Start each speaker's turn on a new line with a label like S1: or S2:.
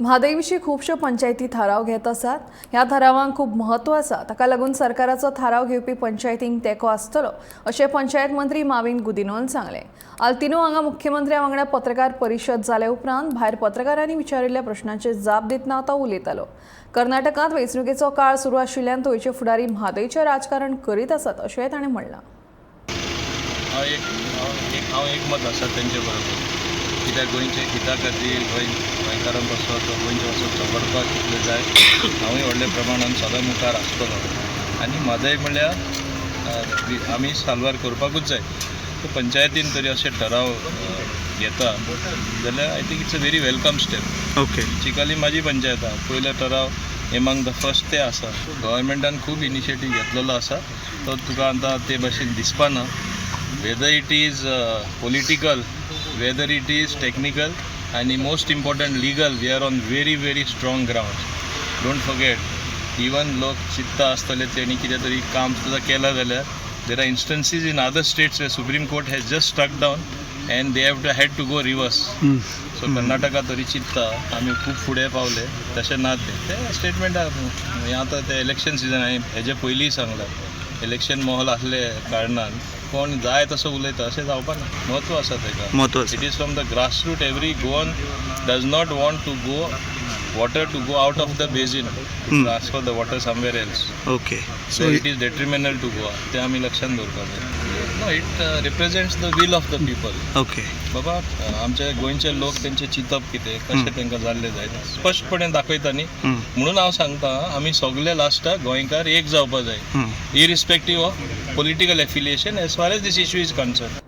S1: म्हादय विशीं खुबश्यो पंचायती थाराव घेत आसात. ह्या थारावांक खूब म्हत्व आसा. ताका लागून सरकाराचो थाराव घेवपी पंचायतींक तेंको आसतलो, अशें पंचायत मंत्री माविन गुदिन्होन सांगलें. आल्तिनो हांगा मुख्यमंत्र्या वांगडा पत्रकार परिशद जाले उपरांत भायर पत्रकारांनी विचारिल्ल्या प्रश्नांचेर जाप दितना तो उलयतालो. कर्नाटकांत वेंचणुकेचो काळ सुरू आशिल्ल्यान थंयचे फुडारी म्हादयचें राजकारण करीत आसात, अशेंय ताणें म्हणलां.
S2: हांव एकमत आसा तेंचे बरोबर, कित्याक गोंयचे हिता खातीर, गोंयकारां पासत, गोंयचे पासत झगडपाक कितलें जाय, हांवूय व्हडल्या प्रमाणान सदां मुखार आसतलो. आनी म्हादय म्हणल्यार आमी साल्वार करपाकूच जाय. सो पंचायतीन तरी अशे ठराव घेता जाल्यार I think it's a very welcome step. Chicalim म्हाजी पंचायत आहा, पयलो ठराव एमंग the first ते आसा. गव्हर्मेंटान खूब इनिशिएटीव घेतलेलो आसा, तो तुका आतां ते भाशेन दिसपाना. Whether it is political, whether it is technical आनी most important legal, we are on very very strong ground. Don't forget, even लोक चिंत्ता आसतले तेणी कितें तरी काम सुद्दां केलां जाल्यार there are instances in other states where Supreme Court has just struck down and they have to had to go reverse. So Karnataka तरी चिंत्ता आमी खूब फुडें पावले, तशें ना. तें तें स्टेटमेंट हें आतां तें इलेक्शन सिजन, हांवें हेजे पयलींय सांगलां, इलेक्शन माहोल आसले कारणान कोण जाय तसो उलयता, अशें जावपा ना. म्हत्व आसा तेका.
S3: म्हत्व आसा.
S2: It is from the grassroot. Every Goan does not want to go water to go out of the basin, transfer the water somewhere else. So it is detrimental to Goa. ते आमी लक्षात दवरपाक जाय. No, it represents the will of the people. बाबा, आमचे गोंयचे लोक तेंचे चिंतप कितें, कशें तांकां जाल्लें जाय, स्पश्टपणे दाखयता न्ही. म्हणून हांव सांगता, आमी सगळे लास्टाक गोंयकार एक जावपा जाय, irrespective of political affiliation as far as this issue is concerned.